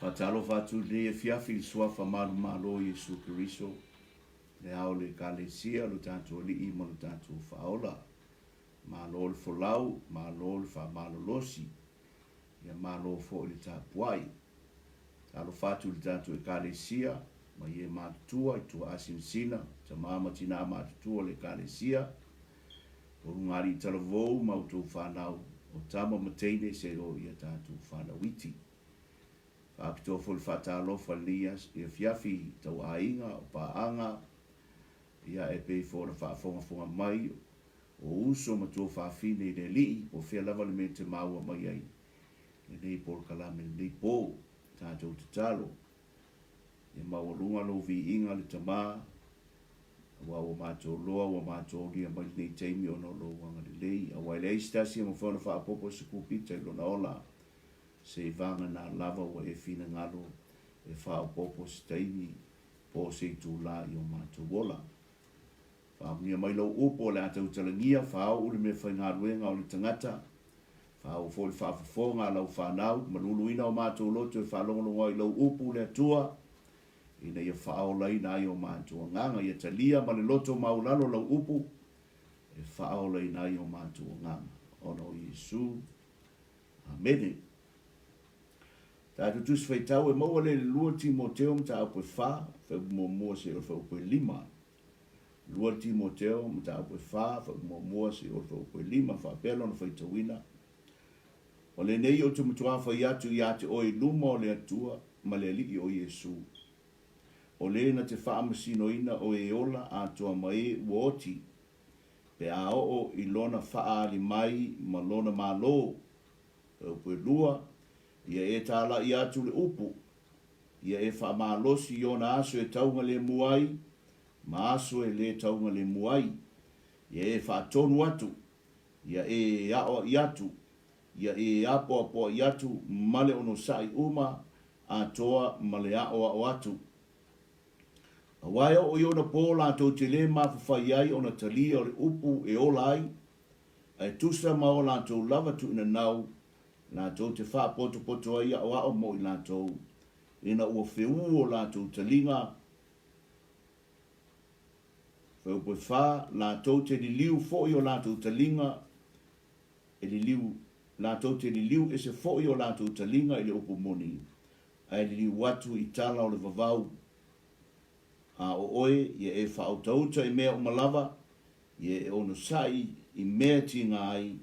Faatalofa atu i lenei afiafi i le Suafa Malumalo o Iesu Keriso, le Ao o le Ekalesia, lo tatou Alii ma lo tatou Faaola. Malo le folau, malo le faamalolosi, ia malo foi le tapuai. Talofa atu i le tatou Ekalesia ma ie matutua i Tuaasinasina, tama ma tinā matutua o le Ekalesia, o Ulugalii Talavou ma outou fanau o tama ma teine se o ia tatou fanau iti. Faapitoa foi le faatalofa i lenei afiafi i tauaiga, o paaga, ia e pei foi ona faafogafoga mai o uso ma tuafafine i le Alii, po o fea lava le mea e te maua mai ai lenei polokalame i lenei po. Tatou tatalo, ia maualuga lou viiga le Tama, aua ua matou loa ua matou aulia mai lenei taimi ona o lou agalelei, aua e leai se tasi e mafai ona faaopoopo se kupita i lona ola, seivaga lava ua e finagalo e faaopoopo se taimi po o se itula i o matou ola. Faamanuia mai lou upu o le a tautalagia, faauu le meafaigaluega o le tagata, faauu foi le faafofoga a lau fanau, maluluina o matou loto e faalogologo ai i lou upu, le Atua, ina ia faaolaina ai o matou agaga. Ia talia ma le loto maualalo lau upu e faaolaina ai o matou agaga. Ona o Iesu. Amene. Tatou Tusi Faitau e maua lea i le 2 Timoteo mataupu e 4, fuaiupu muamua seia oo i le fuaiupu e 5. 2 Timoteo mataupu e 4, fuaiupu muamua seia oo i le fuaiupu e 5, faapea lona faitauina, O lenei ou te matuā fai atu ia te oe i luma o le Atua ma le Alii o Iesu, o le na te faamasinoina o e ola atoa ma e ua oti, pe a oo i lona faaali mai ma lona Malo. Fuaiupu e 2, Ia e tālaʻi atu le upu, ia e faamalosi i ona aso e taugalemu ai ma aso e lē taugalemu ai, ia e faatonu atu, ia e aʻoaʻi atu, ia e apoapoaʻi atu ma le onosai uma atoa ma le aʻoaʻo atu. Aua e oo i ona pō latou te lē mafafai ai ona talia o le upu e ola ai, a e tusa ma o latou lava tuuinanau latou te faapotopoto ai aʻoaʻo mo i latou, ina ua feū o latou taliga, Fuaiupu e fa, latou te liliu foi o latou taliga e liliu, latou te liliu ese foi o latou taliga i le upu moni, ae liliu atu i tala o le vavau. A o oe, ia e faautauta i mea uma lava, ia e onosai i mea e tiga ai,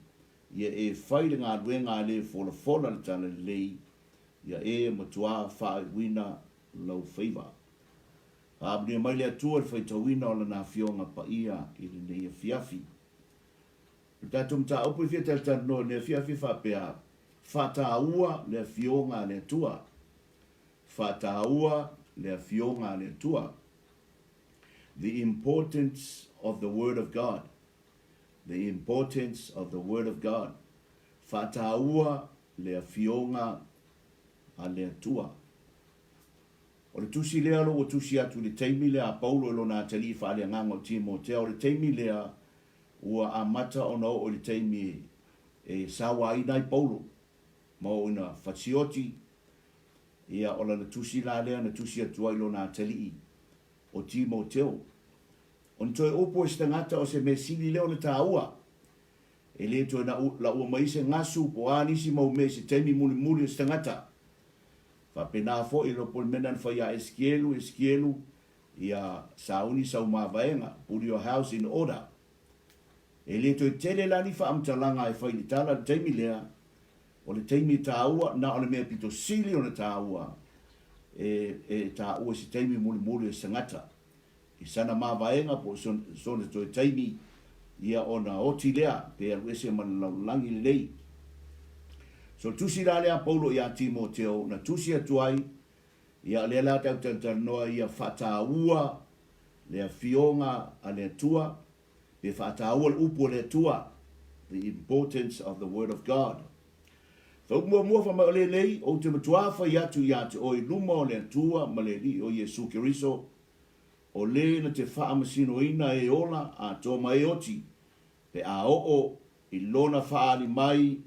ia e fai le galuega a le folafola le talalelei, ia e matuā faaiuina lau faiva. Faamanuia mai le Atua i le faitauina o Lana Afioga Paia i lenei afiafi. O le tatou mataupu e fia talatalanoa i lenei afiafi e faapea, Faataua le Afioga a le Atua. Faataua le Afioga a le Atua. The importance of the Word of God. The importance of the Word of God. Faataua le Afioga a le Atua. O le tusi lea lo ua tusi atu i le taimi lea a Paulo i lona atalii faaleagaga o Timotea, o le taimi lea ua amata ona oo i le taimi e sauaina ai Paulo ma oo ina fasioti, ia o lana tusi la lea na tusi atu ai i lona atalii o Timoteo. O ni toe upu e se tagata o se mea sili lea ona taua, e le toe laua mai se gasu po o a nisi mau mea i se taimi mulimuli o se tagata. Faapena foi le mea na fai ia Esikielu, Esikielu, ia sauni sau mavaega, put your house in order. E le toe tele la ni faamatalaga e fai i le tala i le taimi lea, o le taimi e taua, na o le mea pito sili ona taua e, e taua i se taimi mulimuli o se tagata. I sana mavaega po o sona toe taimi, ia ona oti lea pe alu ese ma le lalolagi lenei. So tusi la lea a Paulo ia Timoteo na tusi atu ai, ia lea la tatou talatalanoa ia faataua le afioga a le Atua, pe faataua le upu a le Atua, the importance of the word of God. Faupu muamua fai mai o lenei, ou te matuā fai atu ia te oe i luma o le Atua ma le Alii o Iesu Keriso, o le na te faamasinoina e ola atoa ma e oti, pe a oo i lona faaali mai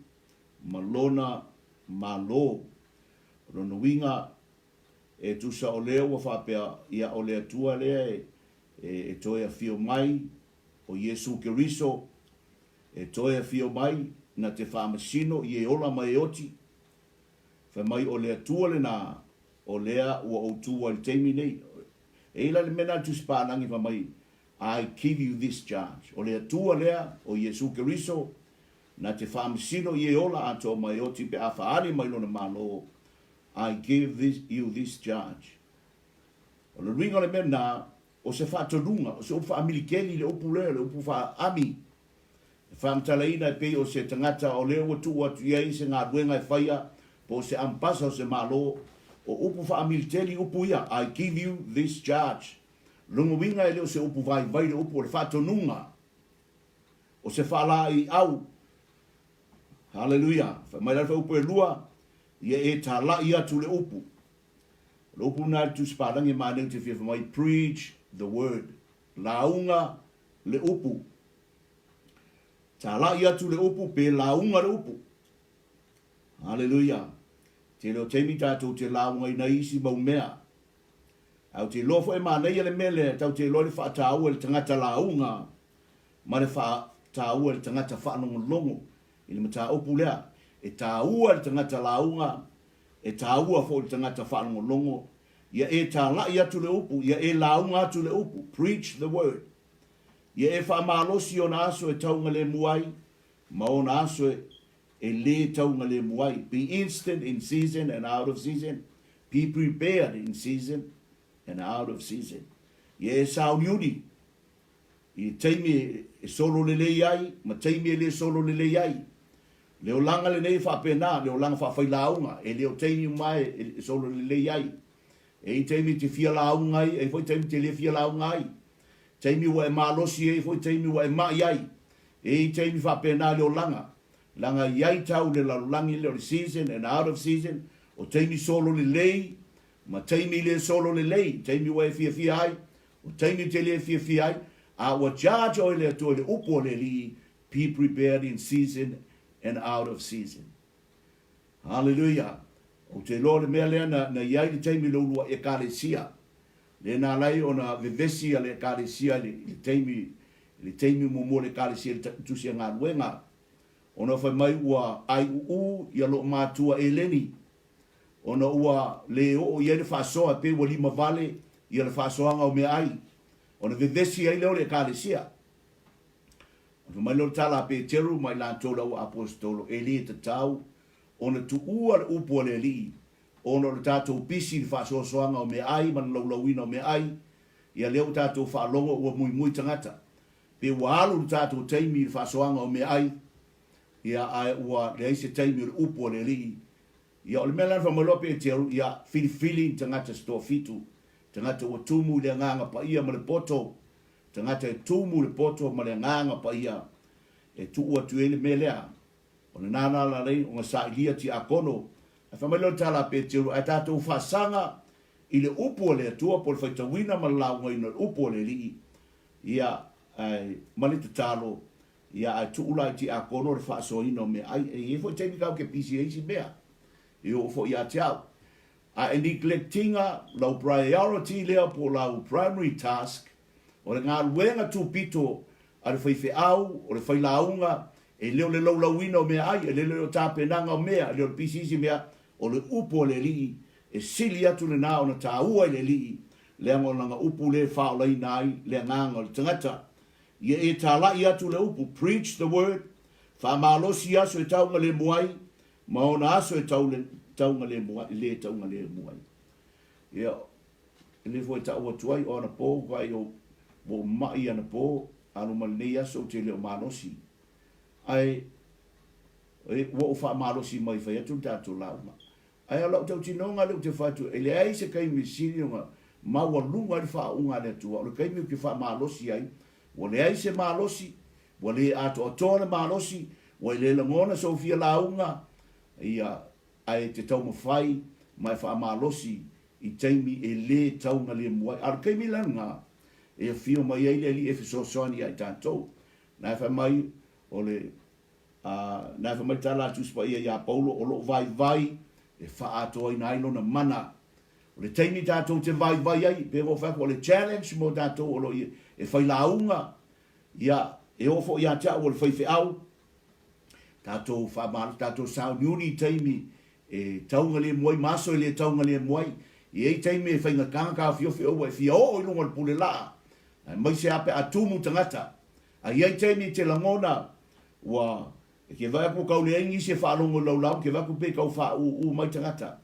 ma lona Malo. O lona uiga, E tusa o lea ua faapea, ia o le Atua lea e, e, e toe afio mai, o Iesu Keriso, e toe afio mai, na te faamasino i e ola ma e oti. Fai mai o le Atua lena, o lea ua ou tu ai i le taimi nei. E i la le mea lena le Tusi Palangi fai mai, I give you this charge. O le Atua lea, o Iesu Keriso, na te faamasino i e ola atoa ma e oti pe a faaali mai Lona Malo, I give this, you this charge. O le uiga o le mea lena, o se faatonuga, o se upu faamilikeli le upu lea, le upu faaami, e faamatalaina e pei o se tagata o lea ua tuu atu i ai se galuega e faia po o se ampasa o se Malo, o upu faamiliteli upu ia, I give you this charge. Lona uiga e le o se upu vaivai le upu, o le faatonuga, o se faalaeiau. Haleluia! Fai mai la le fuaiupu e lua, Ia e talai atu le upu. O le upu lena i le Tusi Palagi e manaia ou te fia fai mai, preach the word. Lauga le upu. Talai atu le upu pe lauga le upu. Haleluia! Tele o taimi tatou te laugaina ai isi mau mea. Ae ou te iloa foi e manaia le mea lea, tatou te iloa le faataua e le tagata lauga ma le faataua e le tagata faalogologo i le mataupu lea. E taua i le tagata lauga, e taua foi i le tagata faalogologo, ia e talai atu le upu, ia e lauga atu le upu, preach the word. Ia e faamalosi ona aso e taugalemu ai, ma ona aso e lē taugalemu ai. Be instant in season and out of season, be prepared in season and out of season. Ia e sauniuni i le taimi e solo lelei ai ma taimi e lē solo lelei ai. Le olaga lenei e faapena, le olaga faafailauga, e le o taimi uma e solo lelei ai. E i ai taimi e te fia lauga ai, e i ai foi taimi e te le fia lauga ai. Taimi ua e malosi e i ai foi taimi ua e ma'i ai. E i ai taimi faapena i le olaga, leaga e i ai tau le lalolagi lea o le season and out of season, o taimi solo lelei ma taimi le solo lelei, taimi ua e fiafia ai, o taimi e te le fiafia ai, a ua charge oe le Atua i le upu a le Alii, be prepared in season and out of season. Hallelujah! Ou te iloa o le mea lea na, na i ai le taimi i le uluai Ekalesia, lea na ala ai ona vevesi a le Ekalesia i le, i le taimi, i le taimi muamua o le Ekalesia i le tusi a galuega, ona fai mai ua aiuʻu ia loo matua Eleni, ona ua le oo i ai le faasoa e pei ua limavale ia le faasoaga o meaai, ona vevesi ai lea o le Ekalesia. Ona fai mai lea o le tala a Peteru ma i latou la ua aposetolo, e le tatau ona tuua le upu a le Alii, ona o le tatou pisi i le faasoasoaga o meaai ma le laulauina o meaai, ia lea ua tatou faalogo ua muimui tagata, pe ua alu le tatou taimi i le faasoaga o meaai, ia ae ua leai se taimi o le upu a le Alii. Ia o le mea la na fai mai loa Peteru, ia filifili ni tagata se toafitu, tagata ua tumu i le Agaga Paia ma le poto, tagata e tumu i le poto ma le Agaga Paia, e tuu atu i ai le mea lea. O lena na ala ai ona sailia tiakono. Ae fai mai lea o le tala a Peteru, Ae tatou faasaga i le upu a le Atua, po o le faitauina ma le laugaina o le upu a le Alii, ia, ae, ma le tatalo, ia, ae tuu la i tiakono le faasoaina o meaai. E i ai foi taimi tatou te pisi ai isi mea, e oo foi ia te au. A e neglect ina lau priority lea po o lau primary task, o le galuega tupito a le faifeau, o le failauga, e le o le laulauina o meaai, e le o le tapenaga o mea, e le o le pisisi mea, o le upu a le Alii, e sili atu lena ona taua i le Alii, leaga o lana upu lea e faaolaina ai le agaga o le tagata. Ia e talai atu le upu, preach the word, faamalosi aso e taugalemu ai, ma ona aso e taugalemu ai, le taugalemu ai. Ia, e le foi tau atu ai o anapo, vai o ua ou ma'i anapo, alu ma lenei aso ou te le o malosi. Ae, e, ua ou faamalosi mai fai atu le tatou lauga. Ae o lau tautinoga lea ou te fai atu, e leai se taimi e sili ona maualuga ai le faauuga a le Atua, o le taimi ou te faamalosi ai, ua leai se malosi, ua le atoatoa le malosi, ua e le lagona sou fia lauga, ia, ae e te taumafai ma e faamalosi i taimi e le taugalemu ai. A o le taimi la lena e afio mai ai le Alii e fesoasoani ia i tatou. Na e fai mai o le, a, na e fai mai le tala a le Tusi Paia ia Paulo, o loo vaivai e faaatoaina ai lona mana. O le taimi tatou te vaivai ai, pei ona ou fai atu, o le challenge mo tatou o lo o i, e fai lauga, ia, e oo foi ia te au o le faifeau, tatou faamalo, tatou sauniuni i taimi e taugalemu ai ma aso e le taugalemu ai. E i ai taimi e faigata ona taofiofi oe ua e fia oo i luga o le pule laa, aemaise lava pe a tumu tagata. Ae i ai taimi e te lagona ua E te vaai atu ua tau leai nisi e faalogo i lau lauga, e te vaai atu pei e tau faaūū mai tagata.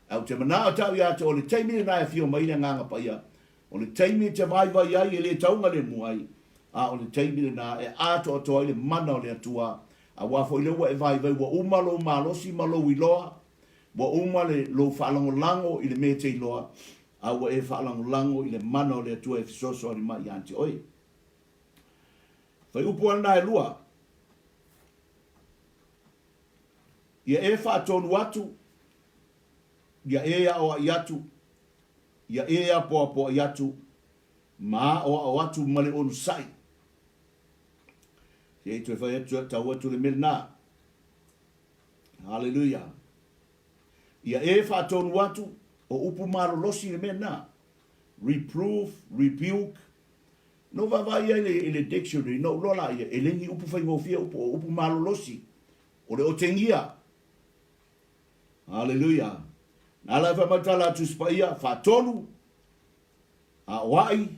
Ae ou te manao te au ia te oe, o le taimi lena e afio mai ai le Agaga Paia, o le taimi e te vaivai ai e le taugalemu ai, a o le taimi lena e atoatoa ai le mana o le Atua, aua foi lea ua e vaivai ua uma lou malosi ma lou iloa, ua uma le lou faalagolago i le mea e te iloa, a ua e faalagolago i le mana o le Atua e fesoasoani mai ia te oe. Faiupu lava lena e lua. Ia e faatonu atu, ia e aoai atu, ia e apoapoai atu, ma aoao atu ma le onosai. Se i toe fai atu, tau atu le mea lena. Haleluia. Ia e faatonu atu, o upu malolosi le mea lena. Reproof, rebuke, Na ou vaavaai ai i le dictionary, na ou iloa laia, e le ni upu faigofie upu, o upu malolosi, o le otegia. Haleluia. Na ala e fai mai tala a Tusi Paia, faatonu, aoai,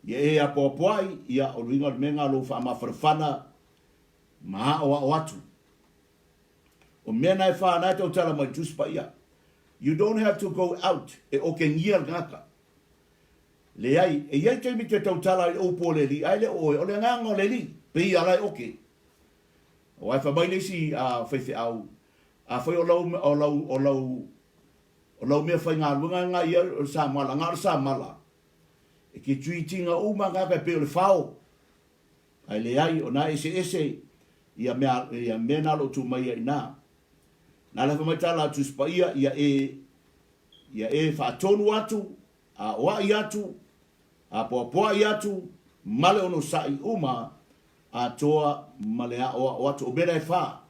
ia e apoapoai, ia o luiga o le mea lena lou faamafanafana ma aoao atu. O mea na e wha na e tautala mai Tusi Paia. You don't have to go out e okengia le tagata. Leai, e i ai taimi te tautala i le upu o le Alii, ae le o oe, o le agaga o le Alii, pei a la e oke. Aua e fai mai le isi faifeau, Afai o lau, o lau, o lau, o lau mea faigaluega lena ia o le samala, na o le samala, e te treat ina uma tagata e pei o le fao. Ae leai, o na eseese ia mea, ia mea na o lo o tu mai ai i ina. Na ala fai mai tala a Tusi Paia, ia e, ia e faatonu atu, aoai atu, apoapoai atu, ma le onosai uma atoa ma le aoao atu. O mea na e fa.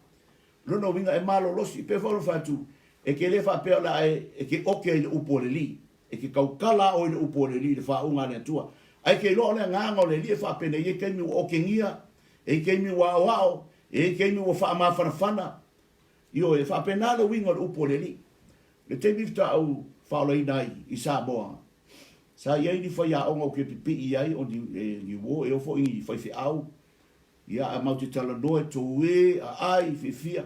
Lona uiga e malolosi. Pei foi ona fai atu, e te le faapea o le a e, e te oke ai i le upu a le Alii. E te tautala a oe i le upu a le Alii i le faauuga a le Atua. Ae e te iloa o le agaga o le Alii e faapenei, e i ai taimi ua okengia, e i ai taimi ua aoao, e i ai taimi ua faamafanafana. Ioe, e faapena le uiga o le upu a le Alii. Le taimi faatoa ou faaolaina ai i Samoa, sa i ai ni faiaoga ou te pipii ai, o ni, e, ni uo, e oo foi i faifeau, ia, ae matou te talanoa e tou e, aai, fiafia.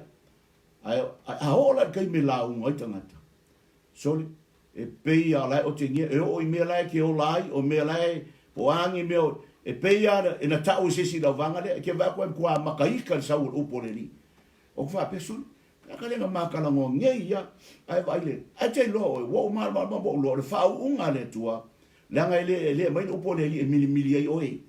Ae, a oo la i le taimi e lauga ai tagata, sole, e pei lava o la e otegia, e oo i mea la e te ola ai, o mea la e, po o a ni mea, e pei lava e na tau e se isi i lau vaega lea, e te vaai atu ai matua makaita le sau o le upu a le Alii. Ou te faapea, sole, Pe a ka le na matalanoa nei ia, ae vaai le, ae te iloa oe, ua ou malamalama ua ou iloa, o le faauuga a le Atua, leaga e le, e le aumai le upu a le Alii e milimili ai oe.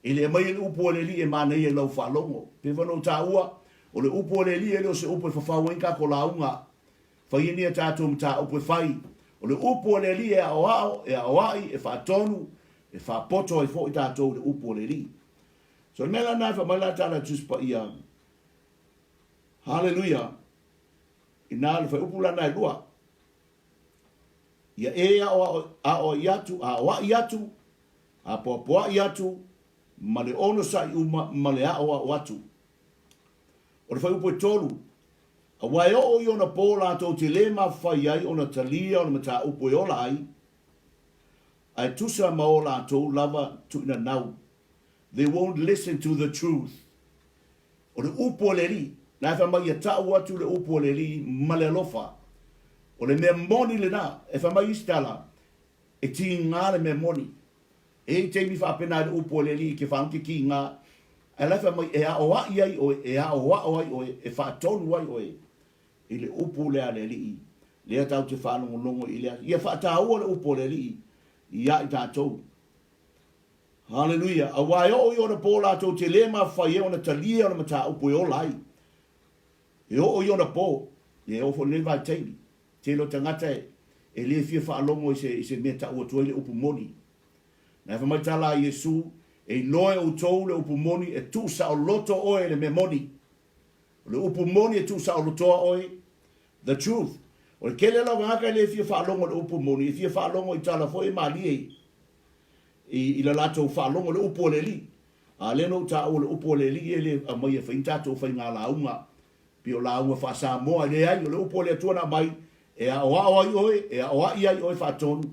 E le aumai le upu a le Alii e manaia i lau faalogo. Pei foi ona ou taua, o le upu a le Alii e le o se upu e fafau ai ni tatou lauga. Fai ai ni a tatou mataupu e fai. O le upu a le Alii e aoao, e aoai, e faatonu, e faapoto ai foi tatou i le upu a le Alii. So o le mea la lena e fai mai la tala a Tusi Paia, Haleluia! Inā le fuaiupu lana e lua. Ia e aoaoaʻi atu, aoaʻi atu, apoapoaʻi atu, ma le onosai uma ma le aoao atu. O le fuaiupu e tolu, aua e oo i ona pō latou te lē mafai ai ona talia o le mataupu e ola ai, ae tusa ma o latou lava tuuinanau. They won't listen to the truth. O le upu a le Alii, la e fai mai ia tau atu le upu a le Alii ma le alofa. O le mea moni lena, e fai mai isi tala, e tiga le mea moni. E i ai taimi faapena i le upu a le Alii ke whanau ke tiga, ae la e fai mai e aoai ai oe, e aoao ai oe, e faatonu ai oe i le upu lea a le Alii, lea tatou te faalogologo i lea. Ia faataua le upu a le Alii ia i tatou. Haleluia! Aua e oo i ona pō latou te lē mafai ai ona talia ona mataupu e ola ai. E oo i ona pō, ia e oo foi i lenei vaitaimi, tele o tagata e le fia faalogo i se, i se mea tau atu ai le upu moni. Na e fai mai tala a Iesu, E iloa e outou le upu moni, e tuusaoloto oe i le mea moni. O le upu moni e tuusaolotoa oe, the truth. O le tele la o tagata e le fia faalogo i le upu moni, e fia faalogo i tala foi e malie i, i la latou faalogo i le upu a le Alii. A lea na ou taua le upu a le Alii e le aumaia e fai ni tatou faiga lauga, pei o lauga faa-Samoa, e leai, o le upu a le Atua na aumai e aoao ai oe, e aoai ai oe faatonu.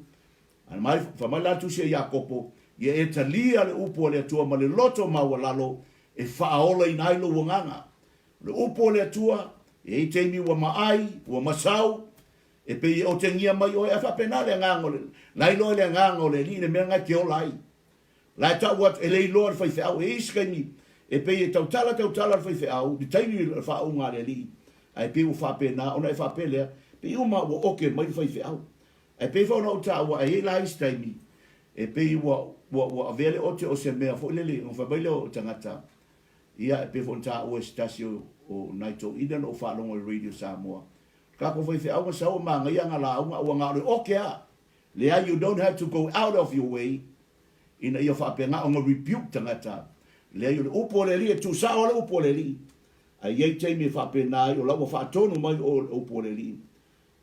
Ae mai, fai mai la le tusi a Iakopo, Ia e talia le upu a le Atua ma le loto maualalo e faaolaina ai lou agaga. O le upu a le Atua, e i ai taimi ua maai, ua masau, e pei e otegia mai oe, ae faapena le agaga o le, la iloa e le agaga o le Alii le mea lena e te ola ai. La e tau atu, e le iloa le faifeau. E i ai isi taimi e pei e tautala tautala le faifeau i le taimi o le faauuga a le Alii, ae pei ua faapena ona e faapea lea, pei uma ua oke mai le faifeau. Ae pei foi ona ou taua, e i ai la isi taimi e pei ua, ua, ua avea le ote o se mea foi lele, ona fai mai lea o tagata, ia, e pei foi ona taua e se tasi o, o nai toeaiina na ou faalogo i le Radio Samoa, o le tatou faifeau na sau e manaia ana lauga, ua na o le oke lava. Leai, you don't have to go out of your way ina ia faapena ona rebuke tagata. Leai, o le upu a le Alii, e tuusao lava le upu a le Alii. Ae i ai taimi e faapena ai, o la ua faatonu mai o le upu a le Alii.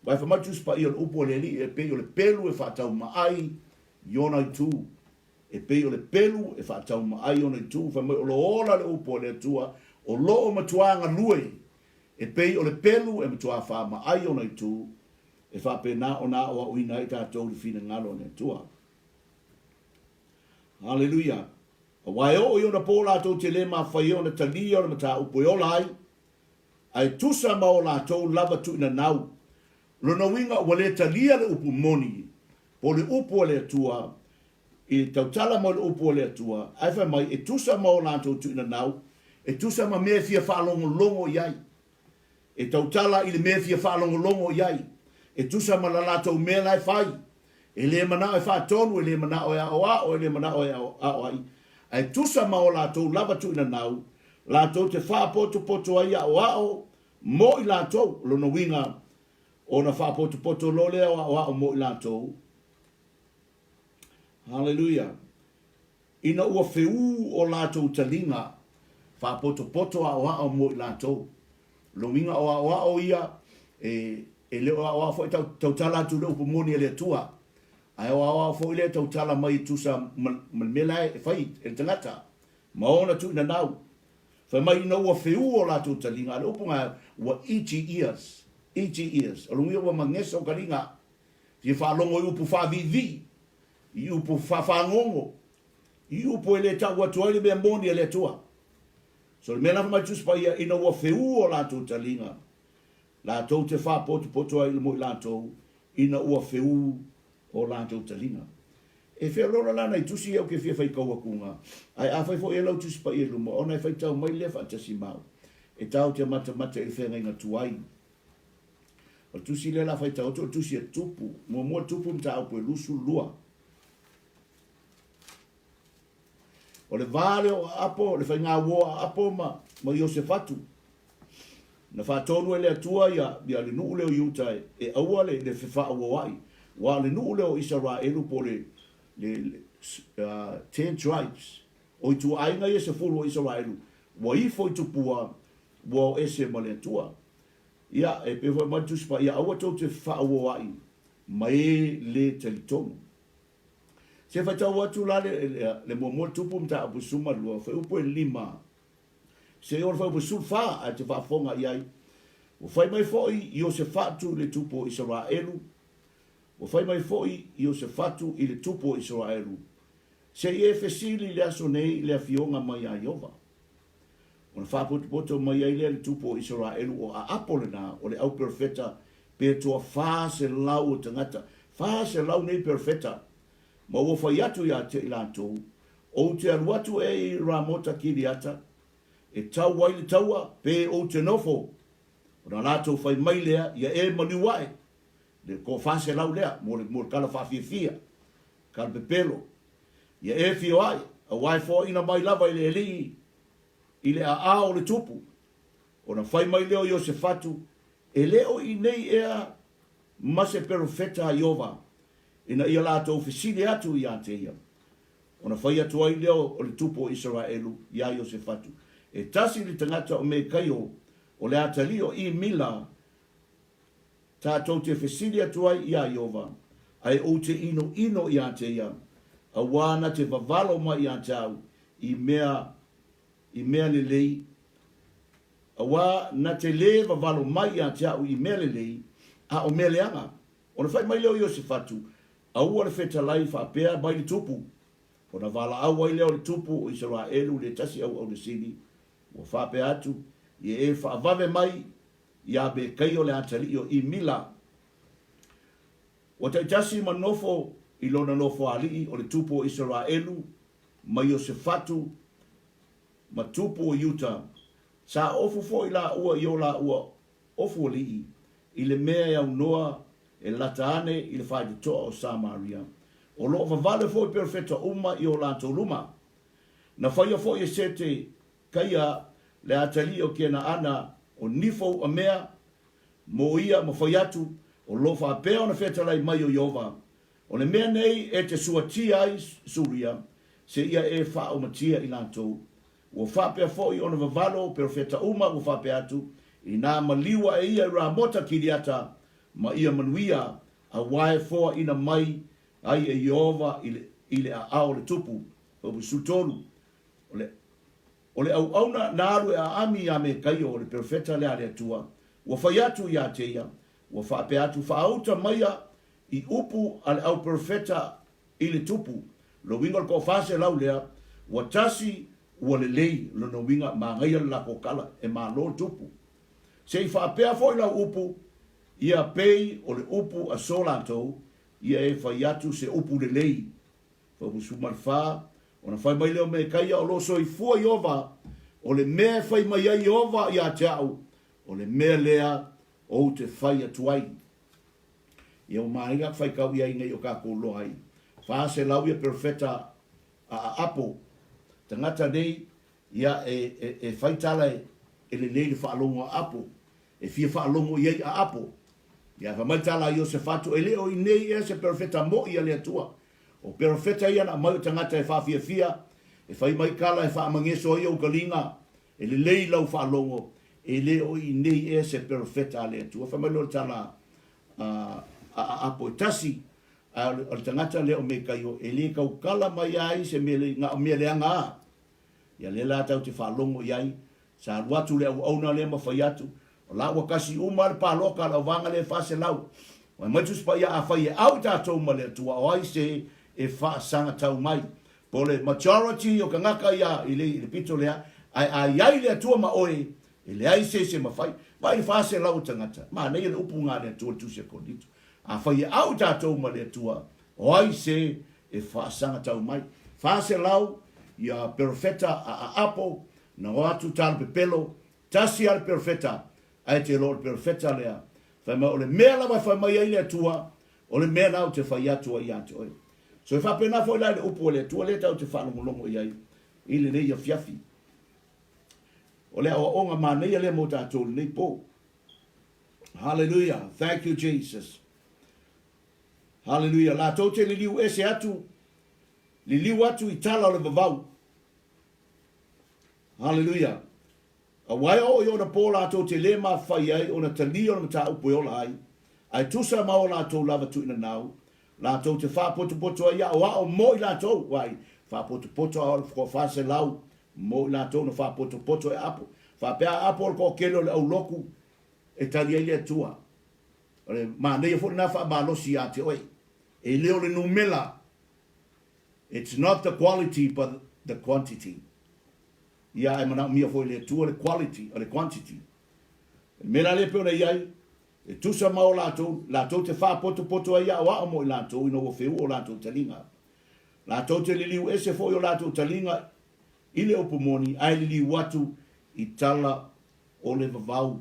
Aua e fai mai le Tusi Paia o le upu a le Alii e pei o le pelu e faataumaai i ona itu. E pei o le pelu e faataumaai i ona itu. Fai mai o lo ola le upu a le Atua, o lo o matuā galue. E pei o le pelu e matuā faamaai ona itu, e faapena ona aoaoina ai tatou i le finagalo o le Atua. Haleluia! Aua e oo i ona pō latou te le mafai ai ona talia o le mataupu e ola ai, ae tusa ma o latou lava tuuinanau. O lona uiga ua le talia le upu moni, po o le upu a le Atua, i le tautala mai o le upu a le Atua, ae fai mai, e tusa ma o latou tuuinanau, e tusa ma mea e fia faalogologo i ai. E tautala i le mea e fia faalogologo i ai, e tusa ma la latou mea la e fai. E le manao e faatonu, e le manao e aoao, e le manao e aoai, ae tusa ma o latou lava tuuinanau, latou te faapotopoto ai aoao mo i latou. O lona uiga, ona faapotopoto loa lea o aoao mo i latou. Haleluia! Ina ua feū o latou taliga, faapotopoto aoao mo i latou. O lona uiga o aoao ia, e, e le o aoao foi tau, tautala atu i le upu moni a le Atua, ae o aoao foi lea e tautala mai e tusa ma, ma le mea la e fai e le tagata, ma ona tuuinanau. Fai mai ina ua feū o latou taliga, a o le upu na, ua itchy ears, itchy ears, o lona uiga ua magesa o taliga, fia faalogo i upu faaviivii, I upu faafagogo, i upu e le tau atu ai le mea moni a le Atua. So le mea la fai mai le Tusi Paia, ina ua feū o latou taliga, latou te faapotopoto ai mo i latou, ina ua feū o latou taliga. E feoloolo la nai tusi ia ou te fia faitau atuga, ae afai foi e lau Tusi Paia i luma, ona e faitau mai lea faatasi ma au, e tatou te matamata i le feagaiga tuai. O le tusi lea la faitau atu o le tusi a Tupu. Muamua Tupu mataupu e 22. O le va lea o Aapo, le faigauo a Aapo ma, ma Iosefatu. Na faatonu e le Atua ia, ia le nuu lea o Iuta e, e aua le, le fefaauoai. Ua o le nuu lea o Isaraelu po o le, le, le ten tribes. O ituaiga ia 10 o Isaraelu, ua ifo i tupua, ua o ese ma le Atua. Ia, e pei foi mai le Tusi Paia, Aua tou te fefaaoaoai ma e le talitonu. Se faitau atu la le, le, le muamua Tupu mataupu 12, fuaiupu e 5, seia oo i le fuaiupu 14, ae te faafofoga i ai. Ua fai mai foi Iosefatu i le tupu o Isaraelu, ua fai mai foi Iosefatu i le tupu o Isaraelu, Se i e fesili i le aso nei i le afioga mai ia Ieova. Ona faapotopoto mai ai lea le tupu o Isaraelu o Aapo lena, o le au perofeta, pe toa 400 o tagata, 400 nei perofeta, ma ua fai atu ia te i latou, Ou te alu atu ea i Ramota Kiriata, e tau ai le taua, pe ou te nofo? Ona latou fai mai lea, Ia e maliu ae, le toa 400 lea, mo le, mo le tala faafiafia, tala pepelo. Ia e fioai, aua e foaina mai lava i le Alii i le aao o le tupu. Ona fai mai lea o Iosefatu, E le o i nei ea ma se perofeta a Ieova, ina ia latou fesili atu ia te ia? Ona fai atu ai lea o le tupu o Isaraelu iā Iosefatu, E tasi le tagata o Mekaio, o le atalii o Imila, Tātou te fesili atu ai iā Ieova, ae ou te inoino iā te ia, auā na te vavalo mai iā te au i mea, i mea lelei, auā na te lē vavalo mai iā te au i mea lelei, a o mea leaga. Ona whai mai lea o Iosefatu, aua le fetalai faapea mai le tupu, ona valaau ai lea o le tupu o Isaraelu le tasi auauna sili, ua faapea atu, Ia e faavave mai iā Mekaia o le atalii o Imila, ua taitasi ma nofo i lona nofoalii o le tupu o Isaraelu ma Iosefatu ma tupu o Iuta, sa ofu foi lāua i o lāua ofualii i le mea e aunoa e lata ane i le faitotoa o Samaria. O lo o vavale foi perofeta uma i o latou luma. Na faia foi e Sete Kaia le atalii o Kenaana o nifo uamea mo ia ma fai atu, O lo faapea ona fetalai mai o Ieova, O le mea nei e te suatia ai Suria, seia e faaomatia i latou. Ua faapea foi ona vavalo perofeta uma ua faapea atu, Inā maliu ae ia i Ramota Kiriata ma ia manuia, auā e foaina mai ai e Ieova i le aao o le tupu. 13. O le, o le auauna na alu e aami iā Mekaio o le perofeta lea a le Atua, ua fai atu iā te ia, ua faapea atu, Faauta maia i upu a le au perofeta i le tupu, lona uiga o le toafa selau lea, ua tasi ua lelei, lona uiga magaia le lako kala, e malo le tupu. Se i faapea foi lau upu, ia pei o le upu a so latou, ia e fai atu se upu lelei. 14, Ona fai mai lea o Mekaia, O lo o soifua Ieova, o le mea e fai mai ai Ieova ia te au, o le mea lea ou te fai atu ai. Ia ua manaia aku faitau i ai nei o kākou loa ai. 400 ia perofeta a aapo. Tagata nei, ia e, e, e fai tala e, e lelei le faalogo a aapo. E fia faalogo i ai a aapo. Ia fai mai tala a Iosefatu, e le o i nei ea se perofeta mo'i a le Atua. O perofeta ia na aumai o tagata e faafiafia, e fai mai tala e faamageso ai ou taliga, e lelei lau faalogo, e le o i nei ea se perofeta a le Atua. Fai mai lea o le tala a Aapo e tasi, ae o le tagata lea o Mekaio, e le tautala mai ai se mea lelei, na o mea leaga a. Ia lea la tatou te faalogo i ai, sa alu atu le auauna lea ma fai atu, o la ua kasi uma lava le paloka a le auvaga lea e 400. Fai mai Tusi Paia, afai e au i tatou ma le Atua, o ai se e faasagatau mai? Po o le majority o tagata ia i le, i le pito lea, ae a i ai le Atua ma oe, e leai se isi e mafai. Vaai i le 400 o tagata, manaia le upu na a le Atua i le Tusi a Korinito. Afai e au i tatou ma le Atua, o ai se e faasagatau mai? 400 ia perofeta a Aapo, na o atu tala pepelo, tasi a le perofeta, ae te iloa o le perofeta lea. Fai mai, o le mea lava e fai mai ai le Atua, o le mea la ou te fai atu ai ia te oe. So e faapena foi la i le upu a le Atua lea tatou te faalogologo i ai i lenei afiafi. O le aoaoga manaia lea mo tatou i lenei po. Hallelujah. Thank you, Jesus. Hallelujah. Latou te liliu ese atu, liliu atu i tala o le vavau. Hallelujah. Aua e oo i ona pō latou te lē mafai ai ona talia o le mataupu e ola ai, ae tusa ma o latou lava tuuinanau, latou te faapotopoto ai aoao mo i latou, vaai, faapotopoto aoao le 400 mo i latou na faapotopoto e apo. Faapea a apo o le toatele o le aulotu e tali ai le Atua. O le manaia foi lena faamalosi ia te oe. E le o le numera. It's not the quality but the quantity. Ia ae manaomia foi e le Atua le quality, o le quantity. O le mea la lea e pei ona i ai, e tusa ma o latou, latou te faapotopoto ai aoao mo i latou ina ua feua o latou taliga. Latou te liliu ese foi o latou taliga i le upu moni, ae liliu atu i tala o le vavau.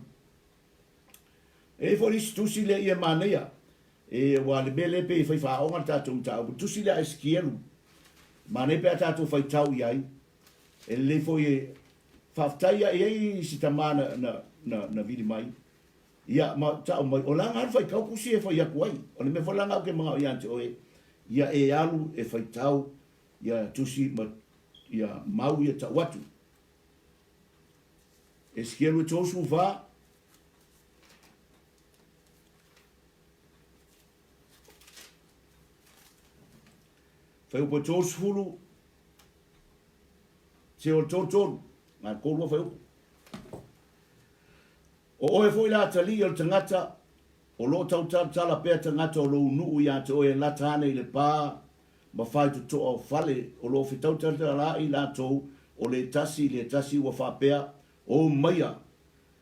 E i ai foi le isi tusi lea ia e manaia, e, ua le mea lea pei e fai faaoga le tatou mataupu, le tusi lea a Esikielu, manaia pe a tatou faitau i ai, e lelei foi e faafetai ia, e i ai si tama na, na, na, na vili mai, ia ma tau mai, o la alu faitau tusi e fai atu ai, o le mea foi la ou te manao ia te oe, ia e alu e faitau ia tusi ma ia mau ia tau atu. Esikielu e 34. Fuaiupu e 30, seia o le 33, na o le 32 fuaiupu. O oe foi le atalii o le tagata, o lo o tautalatala pea tagata o lou nuu iā te oe e lata ane i le pā ma faitotoa o fale, o lo o fetautalatalaai latou o le tasi i le tasi ua faapea, O maia,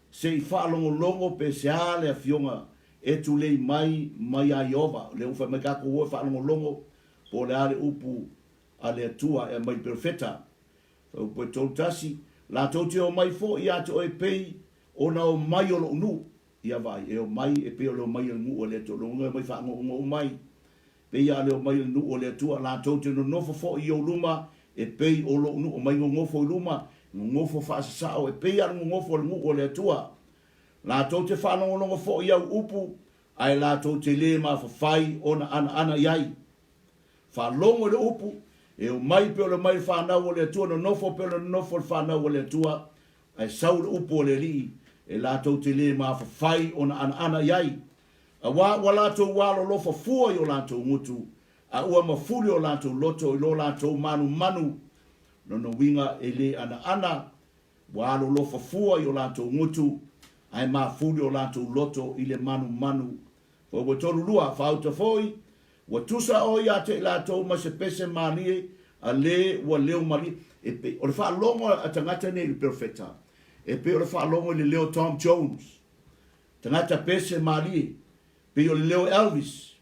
se i faalogologo pe se a le afioga e tulei mai mai ia Ieova. O lea ua fai mai tatou o e faalogologo po o le a le upu a le Atua e aumai i le perofeta. Fuaiupu e 31, Latou te omai foi ia te oe pei ona omai o lou nuu. Ia vaai, e omai e pei o le omai a le nuu a le Atua. Lona uiga e omai faagougou mai. Pei a le omai o le nuu o le Atua, latou te nonofo foi i ou luma e pei o lou nuu. Omai nonofo i luma, nonofo faasasao e pei a le nonofo o le nuu o le Atua. Latou te faalogologo foi i au upu, ae latou te lē mafafai ona anaana i ai. Faalogo i le upu, e omai pei o le omai o le fanau o le Atua, nonofo pei o le nonofo o le fanau o le Atua, ae sau le upu a le Alii, e latou te lē mafafai ona anaana i ai. Auā ua latou alolofa fua i o latou gutu, a ua mafuli o latou loto i lo latou manumanu. Lona uiga e lē anaana, ua alolofa fua i o latou gutu, ae mafuli o latou loto i le manumanu. Foi ua 32, Faauta foi, ua tusa oe ia te i latou ma se pese malie, a lē ua leo malie. E pei o le faalogo a tagata nei i le perofeta, e pei o le faalogo i le leo Tom Jones. Tagata pese malie, pei o le leo Elvis.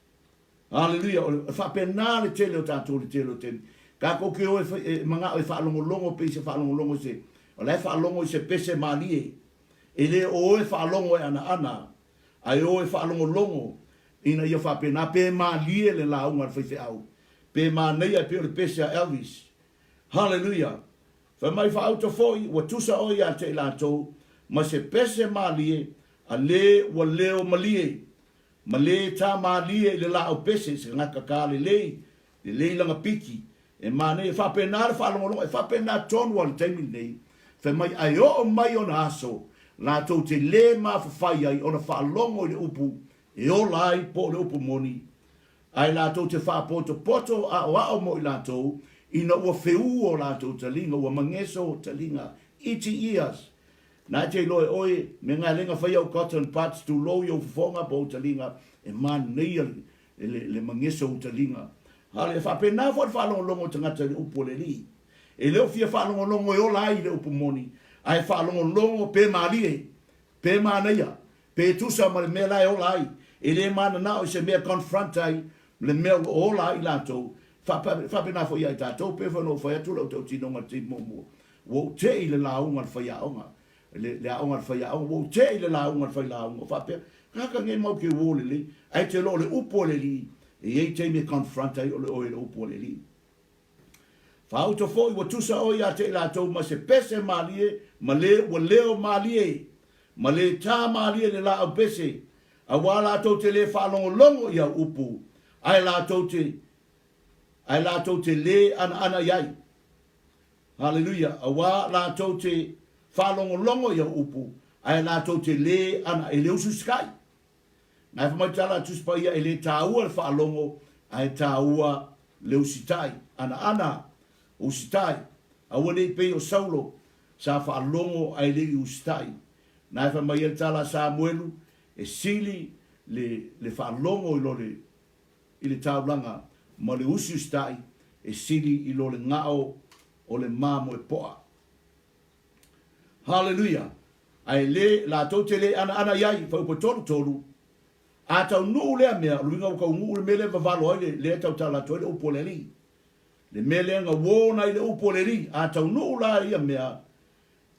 Haleluia! O le faapena le tele o tatou i le tele o taimi. Tatou te o e, e manao e faalogologo pei se faalogologo i se, o la e faalogo i se pese malie. E le o oe faalogo e anaana, ae o e faalogologo ina ia faapena pe malie le lauga a le faifeau, pe manaia e pei o le pese a Elvis. Haleluia! Fai mai faauta foi, ua tusa oe ia te i latou, ma se pese malie, a lē ua leo malie, ma lē tā malie i le laau pese, se tagata tā lelei, lelei lana piki, e manaia, e faapena le faalogologo, e faapena tonu lava i le taimi lenei, fai mai, ae oo mai ona aso, latou te lē mafafai ai ona faalogo i le upu e ola ai po o le upu moni, Ae latou te faapotopoto aoao mo i latou, ina ua feū o latou taliga, ua mageso taliga, itchy ears. Na e te iloa e oe, me galega fai au cotton buds tulou i ou fofoga po ou taliga, e manaia le, le, le mageso ou taliga. Hale, e faapena foi le faalogologo o tagata i le upu a le Alii. E le o fia faalogologo e ola ai i le upu moni, ae faalogologo pe malie, pe manaia, Pe tusa ma le mea la e ola ai, e le mananao i se mea confront ai le mea o lo o ola ai i latou, faapena foi ia i tatou, pei foi ona ou fai atu lau tautinoga i le taimi muamua, ua ou tei i le lauga a le faiaoga, le aoga a le faiaoga, ua ou tei i le lauga a le failauga, faapea, kaka nei mau ke uō lelei, ae te lo o le upu a le Alii, e i ai taimi e confront ai o le oe i le upu a le Alii. Faauto foi ua tusa oe ia te i latou ma se pese malie ma le ua leo malie, ma le tā malie le laau pese, auā latou te lē faalogologo i au upu, ae latou te, ae latou te lē anaana i ai. Haleluia! Auā latou te faalogologo i au upu, ae latou te lē ana, e le usiusikai. Nā e fai mai tala a Tusi Paia e le tāua le faalogo ae tāua le usitai. Anaana, usitai, aua ne i pei o Saulo sa faalogo ae le i usitai. Nā e fai mai ai le tala a Samuelu, e sili le, le faalogo i lo le, i le taulaga ma le usiusitai, e sili i lo le gao o le mamoe poa. Haleluia! Ae le, latou te le anaana i ai, Fuaiupu 33, A taunuu lea mea, o le uiga ua taunuu le mea lea e vavalo ai le, lea e tautala atu ai le upu a le Alii. Le mea lea na uona ai le upu a le Alii. A taunuu la ia mea,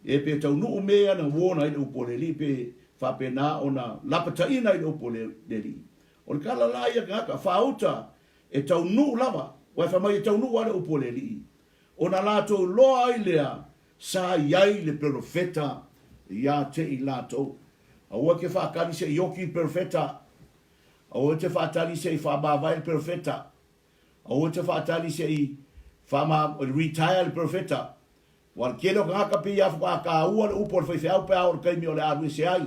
e pe taunuu mea ia na uona ai le upu a le Alii, pe faapena ona lapataiina ai le upu a le, le Alii. O le tala la ia tagata, faauta, e taunuu lava, aua e fai mai e taunuu lava le upu a le Alii. Ona latou iloa ai lea sa i ai le perofeta ia te i latou. Aua e te faatali se i oki le perofeta. Aua e te faatali se i faamavae le perofeta. Aua e te faatali se i faama, retire le perofeta. Ua le tele o tagata pei a faatoa taua le upu a le faifeau pe a oo i le taimi o le a alu ese ai,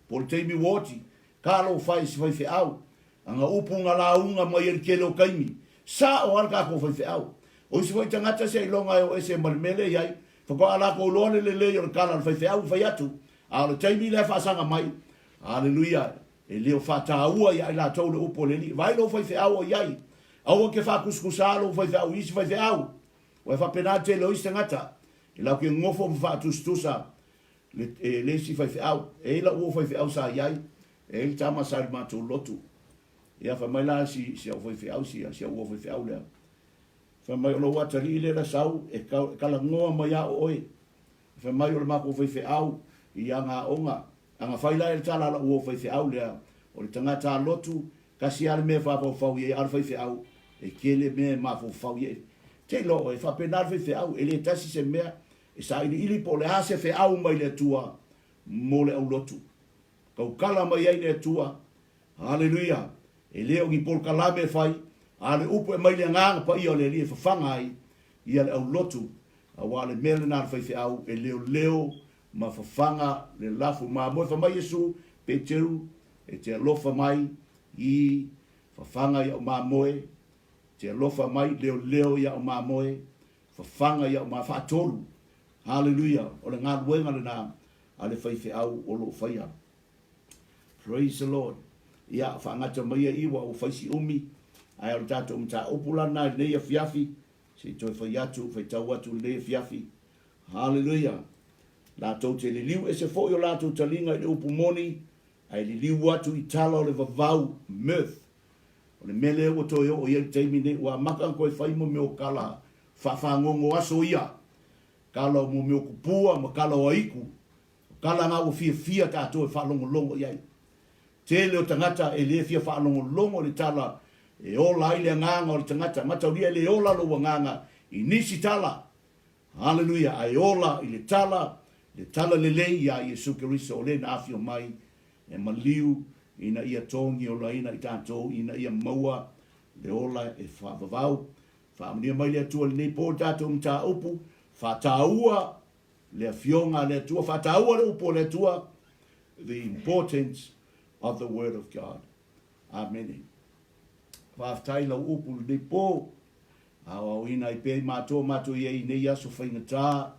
po o le taimi ua oti. Talofa e i se faifeau. Ana upu na lauga mai ai le tele o taimi. Sa'o lava le tatou faifeau. O isi foi tagata seiloga e o ese ma le mea lea e i ai, faatoa latou iloa le lelei o le tala a le faifeau e fai atu. A o le taimi lea e faasaga mai, Aleluia, e le o faataua ia i latou le upu a le Alii. Vaai lou faifeau o i ai. Aua e te faatusatusa lou faifeau i isi faifeau. Ua e faapena le tele o isi tagata, e latou te nonofo ma faatusatusa le, e, le isi faifeau. E i ai lau uo faifeau sa i ai, e i ai le tama sa i le matou lotu. Ia, fai mai la si, si au faifeau, si, si au uo faifeau lea. Fai mai, o lou atalii lea na sau, e, kau, e talanoa mai a o oe. Fai mai, o le matou faifeau i ana aoga. A na fai la e le tala a lau uo faifeau lea, o le tagata a lotu, tasi lava le mea e fafaufau i ai, a o le faifeau, e tele mea e mafaufau i ai. Te iloa oe, e faapena le faifeau, e le tasi se mea e sailiili po o le a se feau mai le Atua mo le aulotu. Tautala mai ai le Atua, Haleluia! E le o ni polokalame e fai, a o le upu e aumai le Agaga Paia o le Alii e fafaga ai ia le aulotu, aua o le mea lena a le faifeau e leoleo ma fafaga le lafu mamoe. Fai mai Iesu, Peteru, e te alofa mai i fafaga i au mamoe, e te alofa mai, leoleo i au mamoe, fafaga i au mamoe, faatolu. Haleluia! O le galuega lena a le faifeau o lo o faia. Praise the Lord. Ia, faagata mai ia i ua ua fai si umi, ae o le tatou mataupu la lena i lenei afiafi, se i toe fai atu, faitau atu i lenei afiafi. Haleluia! Latou te liliu ese foi o latou taliga i le upu moni, ae liliu atu i tala o le vavau, mirth. O le mea lea ua toe oo i ai le taimi nei, ua amata ona toe fai mo mea o tala faafagogo aso ia, tala o mo mea o kupua ma tala o aitu, O tala na ua fiafia tatou e faalogologo i ai. Tele o tagata e le fia faalogologo i le tala e ola ai le agaga o le tagata. Mataulia e le ola lou agaga i nisi tala. Haleluia! Ae ola i le tala, le tala lelei ia Iesu Keriso o le na afio mai e maliu ina ia togiolaina i tatou ina ia maua le ola e faavavau. Faamanuia mai le Atua i lenei po i le tatou mataupu, faataua Le Afioga a le Atua, faataua le upu a le Atua, the importance of the word of God. Amene. Faafetai lau upu lenei po, aoaoina ai pea i matou matou i ai i nei aso faigata.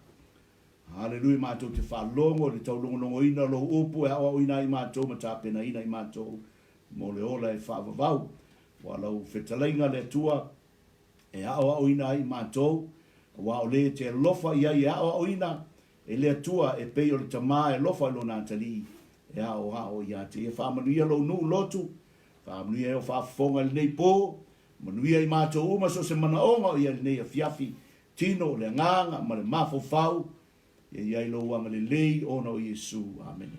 Haleluia, matou te faalogo i le taulogologoina o lou upu e aoaoina ai matou ma tapenaina i matou mo le ola e faavavau. Ua lau fetalaiga le Atua, e aoaoina ai matou, aua o le e te alofa i ai e aoaoina e le Atua e pei o le tama e alofa i lona atalii e aoao ia te ia. Faamanuia lou nuu lotu, faamanuia e o faafofoga i lenei po, manuia i matou uma so o se manaoga o i ai lenei afiafi, tino, le agaga ma le mafaufau, ia i ai lou agalelei ona o Iesu. Amene.